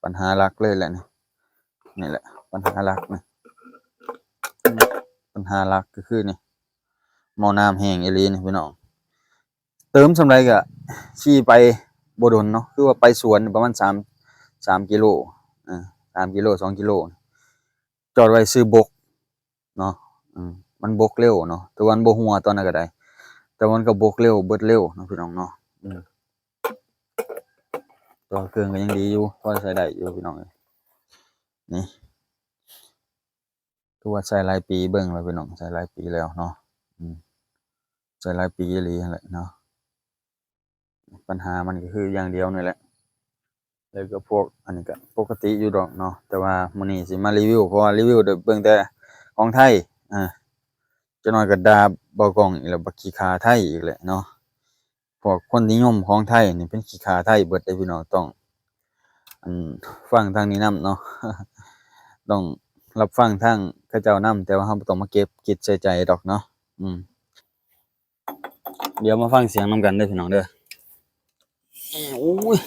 ປັນຫາຫຼັກເລີຍແຫຼະນີ້ ນີ້ແຫຼະ ປັນຫາຫຼັກນີ້ ປັນຫາຫຼັກກໍຄືນີ້ ໝໍ້ນ້ຳແຫ້ງອີ່ຫຼີນີ້ພີ່ນ້ອງ. ເຕີມສ່ຳໃດກໍຂີ່ໄປບໍ່ດົນເນາະ ຄືວ່າໄປສວນປະມານສາມ ສາມກິໂລ ເອີ ສາມກິໂລ ສອງກິໂລ ຈອດໄວ້ຊື້ບົກເນາະ ເອີ ມັນບົກເລັວເນາະ ແຕ່ວ່າມັນບໍ່ຮົ່ວຕອນໃດກໍໄດ້ ແຕ່ວ່າມັນກໍບົກເລັວ ເບິດເລັວເນາະພີ່ນ້ອງເນາະ ເອີ ແຕ່ວ່າເຄື່ອງກໍຍັງດີຢູ່ ພໍໃຊ້ໄດ້ຢູ່ພີ່ນ້ອງເອີຍ ນີ້ ຄືວ່າໃຊ້ຫຼາຍປີເບິ່ງແລ້ວພີ່ນ້ອງ ໃຊ້ຫຼາຍປີແລ້ວເນາະ ອືມ ໃຊ້ຫຼາຍປີອີ່ຫຼີຫັ້ນແຫຼະເນາະ ປັນຫາມັນກໍຄືຢ່າງດຽວນີ້ແຫຼະ ແລ້ວກໍພວກອັນນີ້ກໍປົກກະຕິຢູ່ດອກເນາະ ແຕ່ວ່າມື້ນີ້ຊິມາຣີວິວ ເພາະວ່າຣີວິວໄດ້ເບິ່ງແຕ່ຂອງໄທ ອາ ຈັກໜ້ອຍກໍດ່າບ່າວກ້ອງອີກແລ້ວ ບັກຂີ້ຂ້າໄທອີກແຫຼະເນາະ. ພວກຄົນນິຍົມຂອງໄທນີ້ເປັນຂີ້ຂ້າໄທເບິດເດ້ພີ່ນ້ອງ ຕ້ອງ ອັນ ຟັງທາງນີ້ນຳເນາະ ຕ້ອງຮັບຟັງທາງເຂົາເຈົ້ານຳ ແຕ່ວ່າເຮົາບໍ່ຕ້ອງມາເກັບຄິດໃສ່ໃຈດອກເນາະ ອືມ ດຽວມາຟັງສຽງນຳກັນເດີພີ່ນ້ອງເດີ. ໂອ້ຍ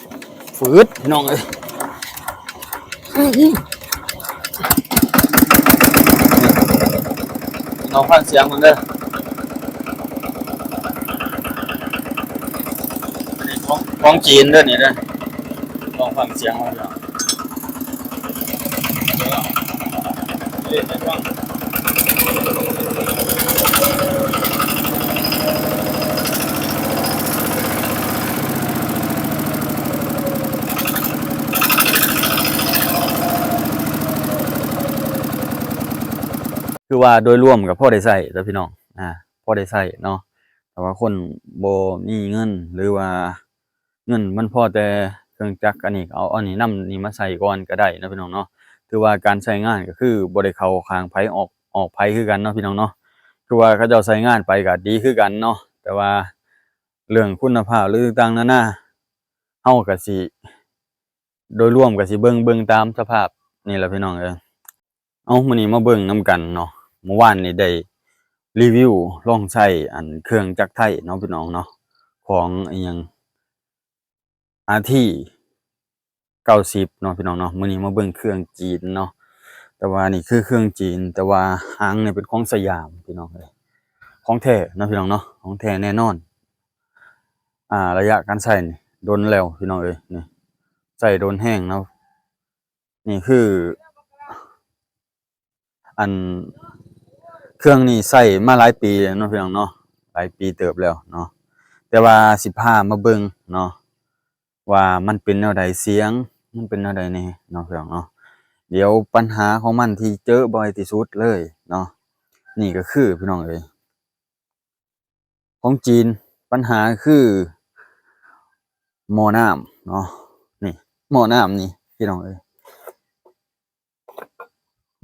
ຝືດພີ່ນ້ອງເອີຍ ລອງຟັງສຽງເບິ່ງເດີ ອັນນີ້ຂອງ ຂອງຈີນເດີນີ້ເດີ ລອງຟັງສຽງເບິ່ງເດີ. ຄືວ່າໂດຍລວມກໍພໍໄດ້ໃຊ້ເດີພີ່ນ້ອງ ອາ ພໍໄດ້ໃຊ້ເນາະ ຖ້າວ່າຄົນບໍ່ມີເງິນ ຫຼືວ່າ ເງິນມັນພໍແຕ່ເຄື່ອງຈັກ ອັນນີ້ເອົາອັນນີ້ນຳນີ້ມາໃຊ້ກ່ອນກໍໄດ້ເນາະພີ່ນ້ອງເນາະ. ຖືວ່າການໃຊ້ງານກໍຄືບໍ່ໄດ້ເຂົ້າຂ້າງໃຜ ອອກ ອອກໃຜຄືກັນເນາະພີ່ນ້ອງເນາະ. ຄືວ່າເຂົາເຈົ້າໃຊ້ງານໄປກໍດີຄືກັນເນາະ ແຕ່ວ່າເລື່ອງຄຸນນະພາບ ຫຼື ຕ່າງໆນານາ ເຮົາກໍຊິ ໂດຍລວມກໍຊິເບິ່ງ ເບິ່ງຕາມສະພາບນີ້ແຫຼະພີ່ນ້ອງເອີຍ. ເອົາ ມື້ນີ້ມາເບິ່ງນຳກັນເນາະ ມື້ວານນີ້ໄດ້ຣີວິວລອງໃຊ້ອັນເຄື່ອງຈັກໄທເນາະພີ່ນ້ອງເນາະ ຂອງອີ່ຫຍັງ ອາທີ ເກົ້າສິບເນາະພີ່ນ້ອງເນາະ. ມື້ນີ້ມາເບິ່ງເຄື່ອງຈີນເນາະ ແຕ່ວ່ານີ້ຄືເຄື່ອງຈີນ ແຕ່ວ່າຫາງນີ້ເປັນຂອງສະຫຍາມພີ່ນ້ອງເອີຍ ຂອງແທ້ເນາະພີ່ນ້ອງເນາະ ຂອງແທ້ແນ່ນອນ. ອ່າ ໄລຍະການໃຊ້ນີ້ດົນແລ້ວພີ່ນ້ອງເອີຍ ນີ້ໃຊ້ດົນແຮງເນາະ. ນີ້ຄື ອັນ ເຄື່ອງນີ້ໃຊ້ມາຫຼາຍປີແລ້ວເນາະພີ່ນ້ອງເນາະ ຫຼາຍປີເຕີບແລ້ວເນາະ ແຕ່ວ່າຊິພາມາເບິ່ງເນາະ ວ່າມັນເປັນແນວໃດ ສຽງມັນເປັນແນວໃດແດ່ເນາະພີ່ນ້ອງເນາະ. ດຽວປັນຫາຂອງມັນທີ່ເຈີບ່ອຍທີ່ສຸດເລີຍເນາະ ນີ້ກໍຄືພີ່ນ້ອງເອີຍ ຂອງຈີນ ປັນຫາຄືໝໍ້ນ້ຳເນາະ ນີ້ໝໍ້ນ້ຳນີ້ພີ່ນ້ອງເອີຍ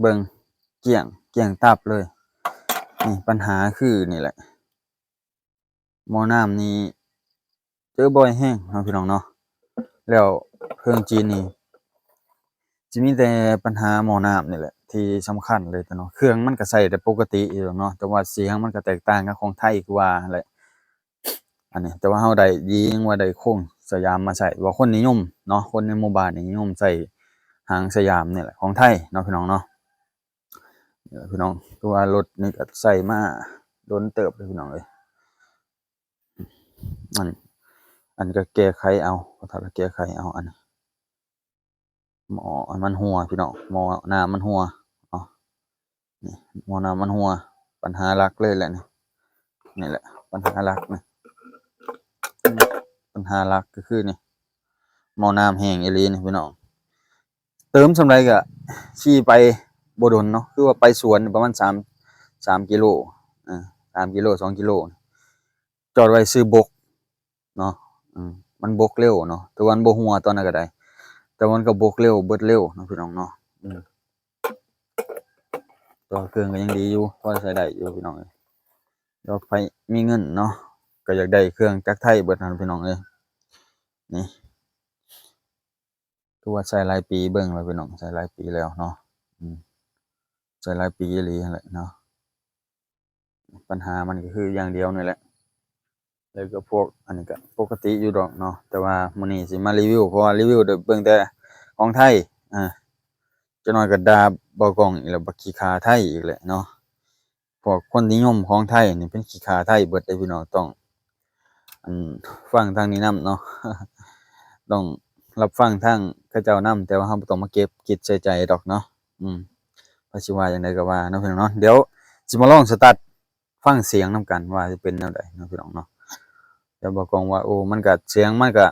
ເບິ່ງ ກ້ຽງ ກ້ຽງຕັບເລີຍ. ນີ້ປັນຫາຄືນີ້ແຫຼະ ໝໍ້ນ້ຳນີ້ເຈີບ່ອຍແຮງເນາະພີ່ນ້ອງເນາະ. ແລ້ວເຄື່ອງຈີນນີ້ ຊິມີແຕ່ປັນຫາໝໍ້ນ້ຳນີ້ແຫຼະທີ່ສຳຄັນເລີຍເນາະ. ເຄື່ອງມັນກໍໃຊ້ໄດ້ປົກກະຕິຢູ່ດອກເນາະ ແຕ່ວ່າສຽງມັນກໍແຕກຕ່າງກັບຂອງໄທຄືວ່າຫັ້ນແຫຼະ ອັນນີ້. ແຕ່ວ່າເຮົາໄດ້ ດີຍັງວ່າໄດ້ໂຄງສະຫຍາມມາໃຊ້ ວ່າຄົນນິຍົມເນາະ ຄົນໃນໝູ່ບ້ານນີ້ນິຍົມໃຊ້ຫາງສະຫຍາມນີ້ແຫຼະ ຂອງໄທເນາະພີ່ນ້ອງເນາະ. ນີ້ແຫຼະພີ່ນ້ອງ ຄືວ່າລົດນີ້ກໍໃຊ້ມາດົນເຕີບເລີຍພີ່ນ້ອງເອີຍ. ອັນ ອັນນີ້ກໍແກ້ໄຂເອົາ ກໍຖ້າແກ້ໄຂເອົາ ອັນນີ້ ໝໍ້ມັນຮົ່ວພີ່ນ້ອງ ໝໍ້ນ້ຳມັນຮົ່ວເນາະ. ນີ້ໝໍ້ນ້ຳມັນຮົ່ວ ປັນຫາຫຼັກເລີຍແຫຼະນີ້ ນີ້ແຫຼະ ປັນຫາຫຼັກນີ້ ປັນຫາຫຼັກກໍຄືນີ້ ໝໍ້ນ້ຳແຫ້ງອີ່ຫຼີນີ້ພີ່ນ້ອງ. ເຕີມສ່ຳໃດກໍຂີ່ໄປບໍ່ດົນເນາະ ຄືວ່າໄປສວນປະມານສາມ ສາມກິໂລ ເອີ ສາມກິໂລ ສອງກິໂລ ຈອດໄວ້ຊື້ບົກເນາະ ເອີ ມັນບົກເລັວເນາະ ແຕ່ວ່າມັນບໍ່ຮົ່ວຕອນໃດກໍໄດ້ ແຕ່ວ່າມັນກໍບົກເລັວ ເບິດເລັວເນາະພີ່ນ້ອງເນາະ ເອີ ແຕ່ວ່າເຄື່ອງກໍຍັງດີຢູ່ ພໍໃຊ້ໄດ້ຢູ່ພີ່ນ້ອງເອີຍ. ແລ້ວໃຜມີເງິນເນາະ ກໍຢາກໄດ້ເຄື່ອງຈັກໄທເບິດຫັ້ນພີ່ນ້ອງເອີຍ ນີ້ ຄືວ່າໃຊ້ຫຼາຍປີເບິ່ງແລ້ວພີ່ນ້ອງ ໃຊ້ຫຼາຍປີແລ້ວເນາະ ອືມ ໃຊ້ຫຼາຍປີອີ່ຫຼີຫັ້ນແຫຼະເນາະ. ບັນຫາມັນກໍຄືຢ່າງດຽວນີ້ແຫຼະ ແລ້ວກໍພວກອັນນີ້ກໍປົກກະຕິຢູ່ດອກເນາະ ແຕ່ວ່າມື້ນີ້ຊິມາຣີວິວ ເພາະວ່າຣີວິວໄດ້ເບິ່ງແຕ່ ຂອງໄທ ອ່າ ຈັກໜ້ອຍກໍດ່າບ່າວກ້ອງອີກແລ້ວ ບັກຂີ້ຂ້າໄທອີກແຫຼະເນາະ. ພວກຄົນນິຍົມຂອງໄທນີ້ເປັນຂີ້ຂ້າໄທເບິດເດ້ພີ່ນ້ອງ, ຕ້ອງ ອັນ ຟັງທາງນີ້ນຳເນາະ ຕ້ອງຮັບຟັງທາງເຂົາເຈົ້ານຳ, ແຕ່ວ່າເຮົາບໍ່ຕ້ອງມາເກັບຄິດໃສ່ໃຈດອກເນາະ. ອືມ ໃຜຊິວ່າຈັ່ງໃດກໍວ່າເນາະພີ່ນ້ອງເນາະ. ດຽວຊິມາລອງສະຕາດຟັງສຽງນຳກັນວ່າຊິເປັນແນວໃດເນາະພີ່ນ້ອງເນາະ. ດຽວບ່າວກ້ອງວ່າ ໂອ້ ມັນກະ ສຽງມັນກະ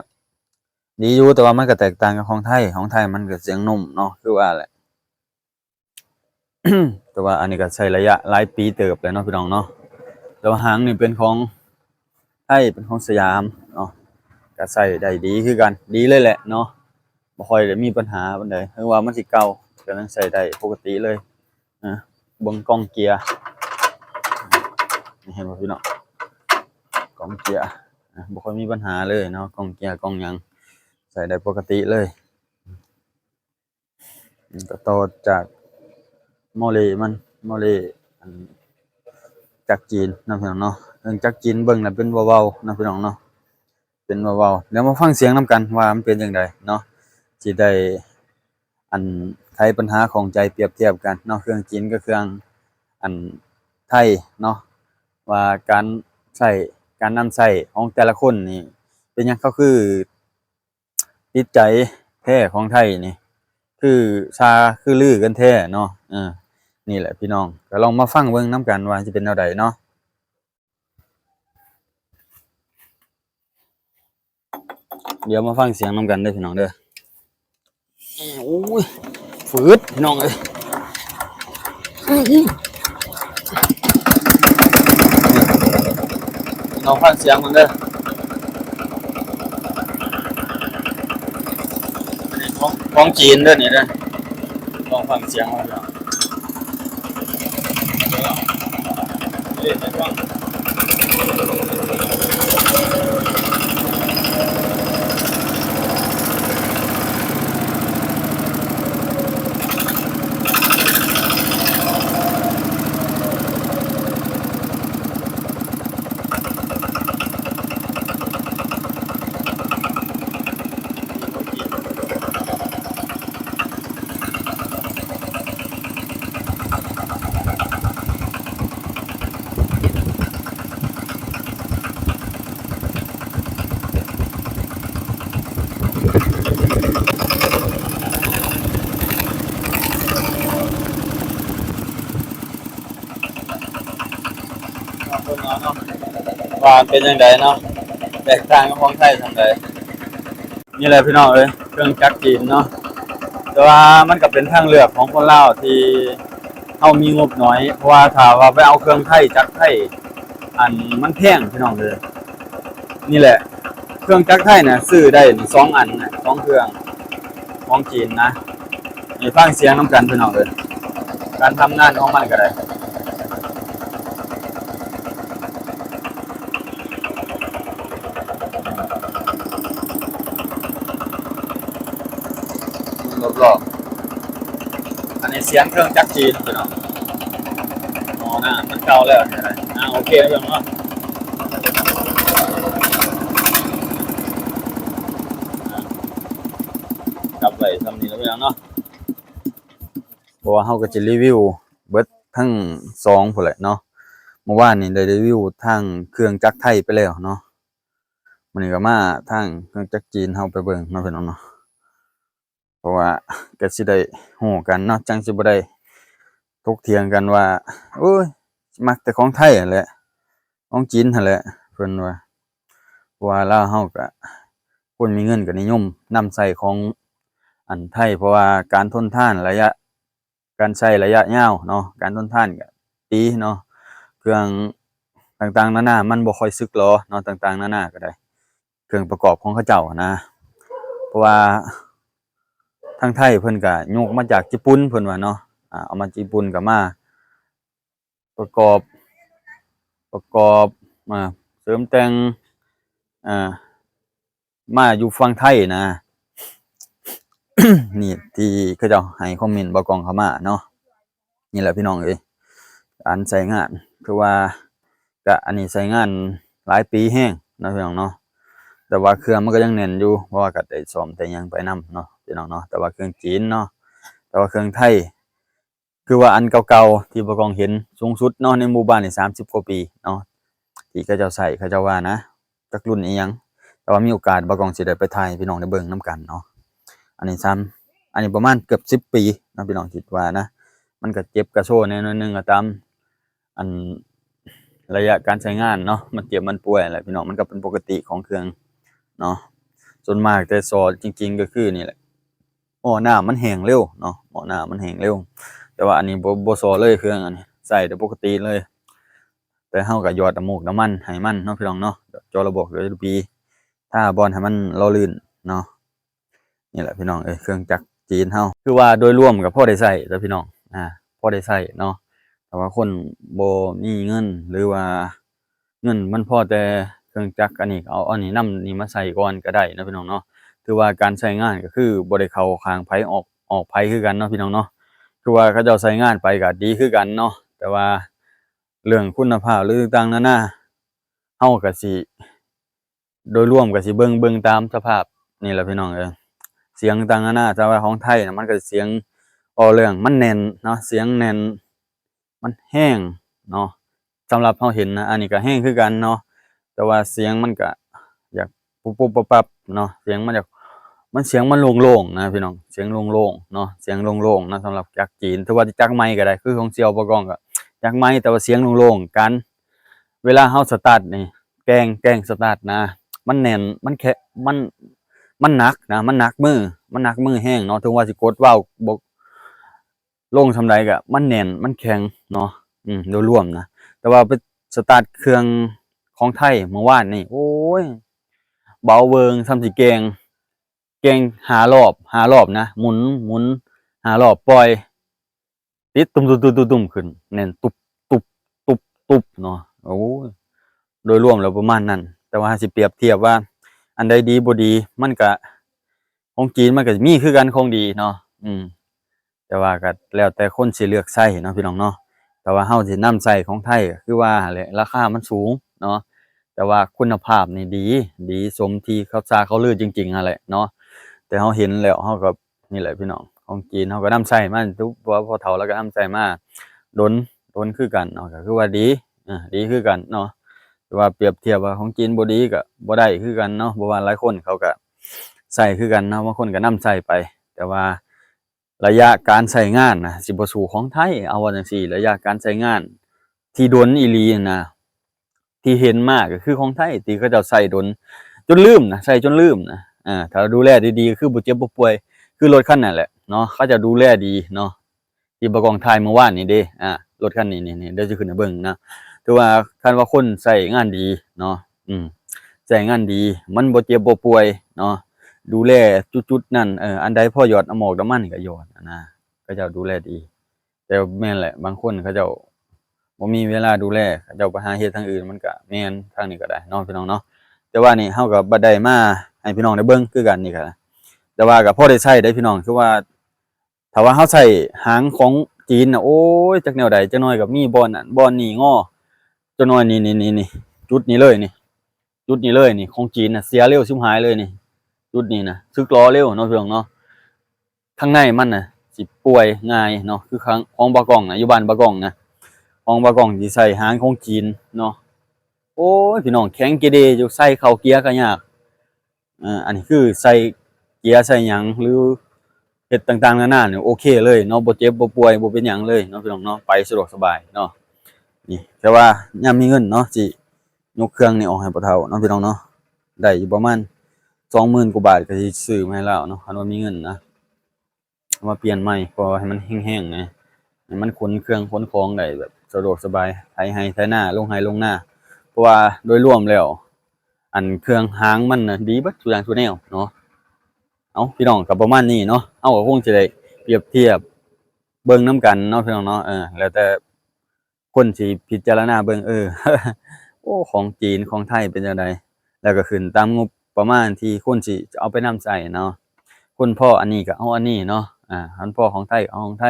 ດີຢູ່ ແຕ່ວ່າມັນກະແຕກຕ່າງກັບຂອງໄທ, ຂອງໄທມັນກະສຽງນຸ້ມເນາະ ຄືວ່າແຫຼະ. ແຕ່ວ່າອັນນີ້ກໍໃຊ້ໄລຍະຫຼາຍປີເຕີບແລ້ວເນາະພີ່ນ້ອງເນາະ. ແຕ່ວ່າຫາງນີ້ເປັນຂອງໄທ ເປັນຂອງສະຫຍາມເນາະ, ກໍໃຊ້ໄດ້ດີຄືກັນ ດີເລີຍແຫຼະເນາະ, ບໍ່ຄ່ອຍໄດ້ມີບັນຫາປານໃດ. ເຖິງວ່າມັນຊິເກົ່າ ກໍຍັງໃຊ້ໄດ້ປົກກະຕິເລີຍ. ນະ ເບິ່ງກອງເກຍ ເຫັນບໍ່ພີ່ນ້ອງ? ກອງເກຍ ນະ ບໍ່ຄ່ອຍມີບັນຫາເລີຍເນາະ, ກອງເກຍກອງຫຍັງໃຊ້ໄດ້ປົກກະຕິເລີຍ. ກໍຕໍ່ຈາກໂມເລມັນ ໂມເລ ອັນ ຈັກຈີນເນາະພີ່ນ້ອງເນາະ. ເຄື່ອງຈັກຈີນເບິ່ງແລ້ວເປັນເບົາໆເນາະພີ່ນ້ອງເນາະ, ເປັນເບົາໆ. ດຽວມາຟັງສຽງນຳກັນວ່າມັນເປັນຈັ່ງໃດເນາະ, ຊິໄດ້ ອັນ ໄຂບັນຫາຂ້ອງໃຈ ປຽບທຽບກັນເນາະ ເຄື່ອງຈີນກັບເຄື່ອງ ອັນ ໄທເນາະ, ວ່າການໃຊ້ ການນຳໃຊ້ຂອງແຕ່ລະຄົນນີ້ ເປັນຫຍັງເຂົາຄື ຕິດໃຈແທ້ຂອງໄທນີ້ ຄືຊາຄືລືກັນແທ້ເນາະ. ເອີ ນີ້ແຫຼະພີ່ນ້ອງ, ກໍລອງມາຟັງເບິ່ງນຳກັນວ່າຊິເປັນແນວໃດເນາະ. ດຽວມາຟັງສຽງນຳກັນເດີພີ່ນ້ອງເດີ. ໂອ້ຍ ຝືດພີ່ນ້ອງເອີຍ. ພີ່ນ້ອງຟັງສຽງເບິ່ງເດີ. ອັນນີ້ຂອງ ຂອງຈີນເດີນີ້ເດີ. ລອງຟັງສຽງເບິ່ງເດີ. ວ່າເປັນຈັ່ງໃດເນາະ ແຕກຕ່າງກັບຂອງໄທສ່ຳໃດ. ນີ້ແຫຼະພີ່ນ້ອງເອີຍ ເຄື່ອງຈັກຈີນເນາະ, ແຕ່ວ່າມັນກໍເປັນທາງເລືອກຂອງຄົນລາວທີ່ເຮົາມີງົບໜ້ອຍ, ເພາະວ່າຖ້າວ່າໄປເອົາເຄື່ອງໄທ ຈັກໄທ ອັນ ມັນແພງພີ່ນ້ອງເອີຍ. ນີ້ແຫຼະ ເຄື່ອງຈັກໄທນະ ຊື້ໄດ້ສອງອັນນະ ສອງເຄື່ອງ ຂອງຈີນນະ. ນີ້ຟັງສຽງນຳກັນພີ່ນ້ອງເອີຍ ການທຳງານຂອງມັນກໍໄດ້. ລອບໆ ອັນນີ້ສຽງເຄື່ອງຈັກຈີນເນາະພີ່ນ້ອງ. ອໍ ນະ ມັນເກົ່າແລ້ວນີ້ນະ. ອ່າ ໂອເຄເນາະພີ່ນ້ອງເນາະ. ຈັບໄວ້ສ່ຳນີ້ລະພີ່ນ້ອງເນາະ. ເພາະວ່າເຮົາກໍຈະຣີວິວເບິດທັງສອງພຸ້ນແຫຼະເນາະ. ເມື່ອວານນີ້ໄດ້ຣີວິວທາງເຄື່ອງຈັກໄທໄປແລ້ວເນາະ, ມື້ນີ້ກໍມາທາງເຄື່ອງຈັກຈີນເຮົາໄປເບິ່ງເນາະພີ່ນ້ອງເນາະ. ເພາະວ່າກໍຊິໄດ້ຮູ້ກັນເນາະ, ຈັ່ງຊິບໍ່ໄດ້ຖົກຖຽງກັນວ່າ ໂອ້ຍ ມັກແຕ່ຂອງໄທຫັ້ນແຫຼະ ຂອງຈີນຫັ້ນແຫຼະ ເພິ່ນວ່າ. ເພາະວ່າລາວເຮົາກະ ຄົນມີເງິນກະນິຍົມນຳໃຊ້ຂອງອັນໄທ ເພາະວ່າການທົນທານໄລຍະ ການໃຊ້ໄລຍະຍາວເນາະ, ການທົນທານກະດີເນາະ, ເຄື່ອງຕ່າງໆນານາມັນບໍ່ຄ່ອຍສຶກຫຼໍເນາະ, ຕ່າງໆນານາກໍໄດ້ ເຄື່ອງປະກອບຂອງເຂົາເຈົ້ານະ. ເພາະວ່າທາງໄທເພິ່ນກະຍົກມາຈາກຍີ່ປຸ່ນ ເພິ່ນວ່າເນາະ, ອາ ເອົາມາຈາກຍີ່ປຸ່ນກໍມາ ປະກອບ ປະກອບ ມາເສີມແຕ່ງ ອ່າ ມາຢູ່ຝັ່ງໄທນະ. ນີ້ທີ່ເຂົາເຈົ້າໃຫ້ຄອມເມັນບ່າວກ້ອງເຂົ້າມາເນາະ. ນີ້ແຫຼະພີ່ນ້ອງເອີຍ ການໃຊ້ງານ ຄືວ່າກະອັນນີ້ໃຊ້ງານຫຼາຍປີແຮງເນາະພີ່ນ້ອງເນາະ. ແຕ່ວ່າເຄື່ອງມັນກໍຍັງແໜ້ນຢູ່ ເພາະວ່າກໍໄດ້ສ້ອມໄດ້ຫຍັງໄປນຳເນາະ ພີ່ນ້ອງເນາະ. ແຕ່ວ່າເຄື່ອງຈີນເນາະ ແຕ່ວ່າເຄື່ອງໄທ ຄືວ່າອັນເກົ່າໆທີ່ບ່າວກ້ອງເຫັນສູງສຸດເນາະ ໃນໝູ່ບ້ານນີ້ ສາມສິບກວ່າປີເນາະ ທີ່ເຂົາເຈົ້າໃຊ້ ເຂົາເຈົ້າວ່ານະ ຈັກລຸ້ນອີ່ຫຍັງ ແຕ່ວ່າມີໂອກາດບ່າວກ້ອງຊິໄດ້ໄປຖ່າຍໃຫ້ພີ່ນ້ອງໄດ້ເບິ່ງນຳກັນເນາະ. ອັນນີ້ຊ້ຳ ອັນນີ້ປະມານເກືອບສິບປີເນາະ ພີ່ນ້ອງ ຄິດວ່ານະ. ມັນກໍເຈັບກະໂຊແດ່ໜ້ອຍໜຶ່ງ ກໍຕາມອັນໄລຍະການໃຊ້ງານເນາະ ມັນເຈັບມັນປ່ວຍແຫຼະ ພີ່ນ້ອງ ມັນກໍເປັນປົກກະຕິຂອງເຄື່ອງເນາະ. ສ່ວນມາກແຕ່ສໍ້ຈິງໆ ກໍຄືນີ້ແຫຼະ ໝໍ້ນ້ຳມັນແຫ້ງເລັວເນາະ ໝໍ້ນ້ຳມັນແຫ້ງເລັວ. ແຕ່ວ່າອັນນີ້ບໍ່ ບໍ່ສໍ້ເລີຍ ເຄື່ອງອັນນີ້ໃຊ້ໄດ້ປົກກະຕິເລີຍ ແຕ່ເຮົາກໍຫຍອດນ້ຳມູກນ້ຳມັນໃຫ້ມັນເນາະ ພີ່ນ້ອງເນາະ ເຈາະລະບອກ ຢູເອັສບີ ທາບ່ອນໃຫ້ມັນຫຼໍ່ລື່ນເນາະ. ນີ້ແຫຼະ ພີ່ນ້ອງເອີຍ ເຄື່ອງຈັກຈີນເຮົາ ຄືວ່າໂດຍລວມກໍພໍໄດ້ໃຊ້ເດີພີ່ນ້ອງ ອາ ພໍໄດ້ໃຊ້ເນາະ. ຖ້າວ່າຄົນບໍ່ມີເງິນ ຫຼືວ່າເງິນມັນພໍແຕ່ເຄື່ອງຈັກ ອັນນີ້ກໍເອົາອັນນີ້ນຳນີ້ມາໃຊ້ກ່ອນກໍໄດ້ເນາະ ພີ່ນ້ອງເນາະ. ຖືວ່າການໃຊ້ງານກໍຄືບໍ່ໄດ້ເຂົ້າຂ້າງໃຜ ອອກ ອອກໃຜຄືກັນເນາະ ພີ່ນ້ອງເນາະ. ຄືວ່າເຂົາເຈົ້າໃຊ້ງານໄປກໍດີຄືກັນເນາະ ແຕ່ວ່າເລື່ອງຄຸນນະພາບ ຫຼືຕ່າງໆນານາ ເຮົາກໍຊິ ໂດຍລວມກໍຊິເບິ່ງ ເບິ່ງຕາມສະພາບນີ້ແຫຼະ ພີ່ນ້ອງເອີຍ. ສຽງຕ່າງໆນານາ ແຕ່ວ່າຂອງໄທນະ ມັນກໍສຽງ ເວົ້າເລື່ອງມັນແໜ້ນເນາະ ສຽງແໜ້ນ ມັນແຮງເນາະ. ສຳລັບເຮົາເຫັນນະ ອັນນີ້ກໍແຮງຄືກັນເນາະ ແຕ່ວ່າສຽງມັນກໍຢາກປຸບໆປັບໆເນາະ ສຽງມັນຢາກ ມັນ ສຽງມັນໂລ່ງໆນະ ພີ່ນ້ອງ ສຽງໂລ່ງໆເນາະ ສຽງໂລ່ງໆນະ. ສຳລັບຈັກຈີນ ຖືວ່າຈັກໄມ້ກໍໄດ້ ຄືຂອງສ່ຽວບ່າວກ້ອງກໍຈັກໄມ້ ແຕ່ວ່າສຽງໂລ່ງໆ ການ ເວລາເຮົາສະຕາດນີ້ ແກງ ແກງສະຕາດນະ ມັນແໜ້ນ ມັນແຂ- ມັນ ມັນໜັກນະ ມັນໜັກມື ມັນໜັກມືແຮງເນາະ. ເຖິງວ່າຊິກົດວາວບໍ່ລົງສ່ຳໃດກໍມັນແໜ້ນ ມັນແຂງເນາະ ອືມ ໂດຍລວມນະ. ແຕ່ວ່າໄປສະຕາດເຄື່ອງຂອງໄທມື້ວານນີ້ ໂອ້ຍ ເບົາເວີງ ສ່ຳຊິແກງ ແກງຫ້າລອບ ຫ້າລອບນະ ໝູນ ໝູນຫ້າລອບ ປ່ອຍ ຕິດ ຕຸ້ມໆໆໆ ຂຶ້ນ ແໜ້ນ ຕຸບ ຕຸບ ຕຸບ ຕຸບເນາະ. ໂອ້ຍ ໂດຍລວມແລ້ວປະມານນັ້ນ ແຕ່ວ່າຖ້າຊິປຽບທຽບວ່າອັນໃດດີບໍ່ດີ ມັນກະ ຂອງຈີນມັນກະມີຄືກັນຂອງດີເນາະ ອືມ ແຕ່ວ່າກະແລ້ວແຕ່ຄົນຊິເລືອກໃຊ້ເນາະ ພີ່ນ້ອງເນາະ. ແຕ່ວ່າເຮົາຊິນຳໃຊ້ຂອງໄທ ຄືວ່າຫັ້ນແຫຼະ ລາຄາມັນສູງເນາະ ແຕ່ວ່າຄຸນນະພາບນີ້ດີ ດີສົມທີ່ເຂົາສາເຂົາລືຈິງໆຫັ້ນແຫຼະເນາະ. ແຕ່ເຮົາເຫັນແລ້ວເຮົາກໍ ນີ້ແຫຼະພີ່ນ້ອງ ຂອງຈີນເຮົາກໍນຳໃຊ້ມາ ພວກພໍ່ເຖົ້າລາວກໍນຳໃຊ້ມາດົນ ດົນຄືກັນເນາະ ກໍຄືວ່າດີ ເອີ ດີຄືກັນເນາະ. ແຕ່ວ່າປຽບທຽບວ່າຂອງຈີນບໍ່ດີກໍບໍ່ໄດ້ຄືກັນເນາະ ເພາະວ່າຫຼາຍຄົນເຂົາກໍໃຊ້ຄືກັນເນາະ ບາງຄົນກໍນຳໃຊ້ໄປ ແຕ່ວ່າໄລຍະການໃຊ້ງານນະ ຊິບໍ່ສູ້ຂອງໄທ ເອົາວ່າຈັ່ງຊີ້ ໄລຍະການໃຊ້ງານທີ່ດົນອີ່ຫຼີນະ ທີ່ເຫັນມາກໍຄືຂອງໄທ ທີ່ເຂົາເຈົ້າໃຊ້ດົນ ຈົນລືມນະ ໃຊ້ຈົນລືມນະ. ອາ ຖ້າດູແລດີໆ ຄືບໍ່ເຈັບບໍ່ປ່ວຍ ຄືລົດຄັນນັ້ນແຫຼະເນາະ ເຂົາເຈົ້າດູແລດີເນາະ ທີ່ບ່າວກ້ອງຖ່າຍມື້ວານນີ້ເດ້. ອາ ລົດຄັນນີ້ ນີ້ ນີ້ ດຽວຊິຂຶ້ນໃຫ້ເບິ່ງນະ. ຖືວ່າຄັນວ່າຄົນໃຊ້ງານດີເນາະ ອືມ ໃຊ້ງານດີ ມັນບໍ່ເຈັບບໍ່ປ່ວຍເນາະ ດູແລຈຸດໆນັ້ນ ເອີ ອັນໃດພໍຫຍອດນ້ຳໝອກນ້ຳມັນກໍຫຍອດນະ ເຂົາເຈົ້າດູແລດີ. ແຕ່ແມ່ນແຫຼະ ບາງຄົນເຂົາເຈົ້າບໍ່ມີເວລາດູແລ ເຂົາເຈົ້າໄປຫາເຮັດທາງອື່ນ ມັນກະແມ່ນທາງນີ້ກໍໄດ້ເນາະ ພີ່ນ້ອງເນາະ. ແຕ່ວ່ານີ້ເຮົາກໍບໍ່ໄດ້ມາໃຫ້ພີ່ນ້ອງໄດ້ເບິ່ງຄືກັນນີ້ກໍ ແຕ່ວ່າກໍພໍໄດ້ໃຊ້ເດ້ພີ່ນ້ອງ ຄືວ່າຖ້າວ່າເຮົາໃຊ້ຫາງຂອງຈີນນະ ໂອ້ຍ ຈັກແນວໃດ ຈັກໜ້ອຍກໍມີບ່ອນນັ້ນບ່ອນນີ້ງໍ ຈັກໜ້ອຍນີ້ ນີ້ ນີ້ ນີ້ ຈຸດນີ້ເລີຍນີ້ ຈຸດນີ້ເລີຍນີ້ ຂອງຈີນນະ ເສຍເລັວຊິບຫາຍເລີຍນີ້ ຈຸດນີ້ນະ ສຶກຫຼໍ່ເລັວເນາະ ພີ່ນ້ອງເນາະ. ທາງໃນມັນນະຊິປ່ວຍງ່າຍເນາະ ຄືຂອງ ຂອງບ່າວກ້ອງນະ ຢູ່ບ້ານບ່າວກ້ອງນະ ຂອງບ່າວກ້ອງຊິໃສ່ຫາງຂອງຈີນເນາະ. ໂອ້ຍ ພີ່ນ້ອງ ແຂງເກເດຢູ່ ໃສ່ເຂົ້າເກຍກໍຍາກ. ເອີ ອັນນີ້ຄືໃສ່ເກຍໃສ່ຫຍັງ ຫຼືເຮັດຕ່າງໆນານານີ້ ໂອເຄເລີຍເນາະ ບໍ່ເຈັບບໍ່ປ່ວຍ ບໍ່ເປັນຫຍັງເລີຍເນາະ ພີ່ນ້ອງເນາະ ໄປສະດວກສະບາຍເນາະ. ນີ້ ແຕ່ວ່າຍາມມີເງິນເນາະ ຊິຍົກເຄື່ອງນີ້ອອກໃຫ້ພໍ່ເຖົ້າເນາະ ພີ່ນ້ອງເນາະ ໄດ້ຢູ່ປະມານສອງໝື່ນກວ່າບາດ ກໍຊິຊື້ມາໃຫ້ລາວເນາະ ຄັນວ່າມີເງິນນະ. ເອົາມາປ່ຽນໃໝ່ ເພາະວ່າໃຫ້ມັນແຮງໆ ໃຫ້ມັນຂົນເຄື່ອງຂົນຂອງໄດ້ແບບສະດວກສະບາຍ ໄຖໄຮ່ໄຖນາ ລົງໄຮ່ລົງນາ. ເພາະວ່າໂດຍລວມແລ້ວ ອັນເຄື່ອງຫາງມັນນະ ດີເບິດທຸກຢ່າງທຸກແນວເນາະ. ເອົ້າ ພີ່ນ້ອງ ກໍປະມານນີ້ເນາະ ເຮົາກໍຄົງຊິໄດ້ປຽບທຽບເບິ່ງນຳກັນເນາະ ພີ່ນ້ອງເນາະ. ເອີ ແລ້ວແຕ່ ຄົນຊິພິຈາລະນາເບິ່ງ ເອີ ໂອ້ ຂອງຈີນຂອງໄທເປັນຈັ່ງໃດ ແລ້ວກໍຂຶ້ນຕາມງົບປະມານທີ່ຄົນຊິເອົາໄປນຳໃຊ້ເນາະ. ຄົນພໍອັນນີ້ກໍເອົາອັນນີ້ເນາະ ອາ ຄັນພໍຂອງໄທກໍເອົາຂອງໄທ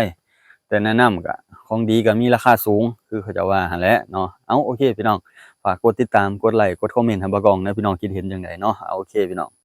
ແຕ່ແນະນຳກໍຂອງດີກໍມີລາຄາສູງ ຄືເຂົາເຈົ້າວ່າຫັ້ນແຫຼະເນາະ. ເອົ້າ ໂອເຄ ພີ່ນ້ອງ ຝ ຝາກກົດຕິດຕາມ ກົດໄລ ກົດຄອມເມັນໃຫ້ບ່າວກ້ອງເດີ ພີ່ນ້ອງຄິດເຫັນຈັ່ງໃດເນາະ. ເອົາ ໂອເຄ ພີ່ນ້ອງ.